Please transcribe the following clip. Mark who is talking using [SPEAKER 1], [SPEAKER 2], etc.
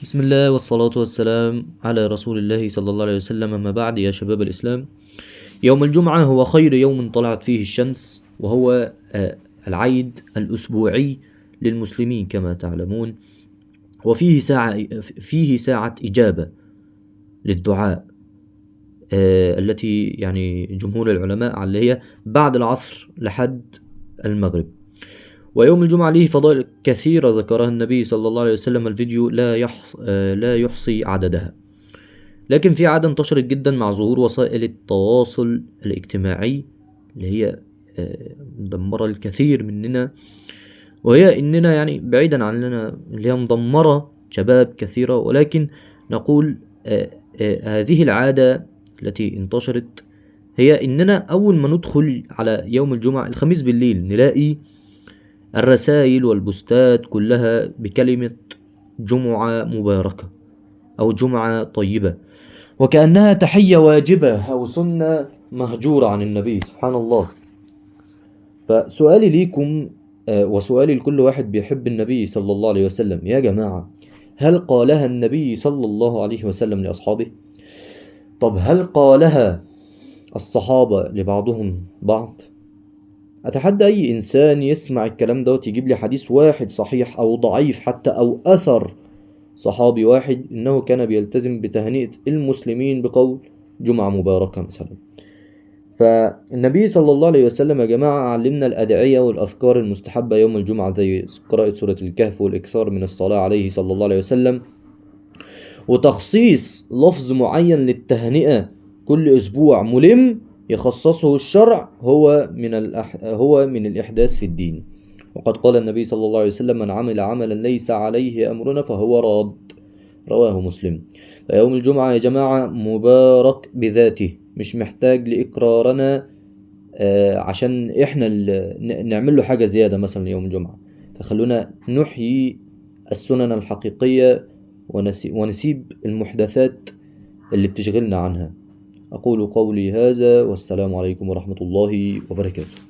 [SPEAKER 1] بسم الله والصلاة والسلام على رسول الله صلى الله عليه وسلم. أما بعد، يا شباب الإسلام، يوم الجمعة هو خير يوم طلعت فيه الشمس، وهو العيد الأسبوعي للمسلمين كما تعلمون، وفيه ساعة إجابة للدعاء، التي يعني جمهور العلماء على هي بعد العصر لحد المغرب. ويوم الجمعة له فضائل كثيرة ذكرها النبي صلى الله عليه وسلم، الفيديو لا يحصي عددها. لكن في عادة انتشرت جدا مع ظهور وسائل التواصل الاجتماعي اللي هي مدمرة الكثير مننا، وهي إننا يعني بعيدا عننا اللي هي مدمرة شباب كثيرة، ولكن نقول هذه العادة التي انتشرت هي إننا أول ما ندخل على يوم الجمعة الخميس بالليل نلاقي الرسائل والبوستات كلها بكلمة جمعة مباركة أو جمعة طيبة، وكأنها تحية واجبة أو سنة مهجورة عن النبي، سبحان الله. فسؤالي ليكم وسؤالي لكل واحد بيحب النبي صلى الله عليه وسلم، يا جماعة هل قالها النبي صلى الله عليه وسلم لأصحابه؟ طب هل قالها الصحابة لبعضهم بعض؟ أتحدى أي إنسان يسمع الكلام ده ويجيب لي حديث واحد صحيح أو ضعيف حتى أو أثر صحابي واحد إنه كان بيلتزم بتهنئة المسلمين بقول جمعة مباركة مثلا. فالنبي صلى الله عليه وسلم يا جماعة علمنا الأدعية والأذكار المستحبة يوم الجمعة، زي قراءة سورة الكهف والإكثار من الصلاة عليه صلى الله عليه وسلم، وتخصيص لفظ معين للتهنئة كل أسبوع ملم يخصصه الشرع هو من الإحداث في الدين. وقد قال النبي صلى الله عليه وسلم: من عمل عملا ليس عليه أمرنا فهو راد، رواه مسلم. فيوم الجمعة يا جماعة مبارك بذاته، مش محتاج لإقرارنا عشان إحنا نعمل له حاجة زيادة مثلا يوم الجمعة. فخلونا نحيي السنن الحقيقية ونسيب المحدثات اللي بتشغلنا عنها. أقول قولي هذا والسلام عليكم ورحمة الله وبركاته.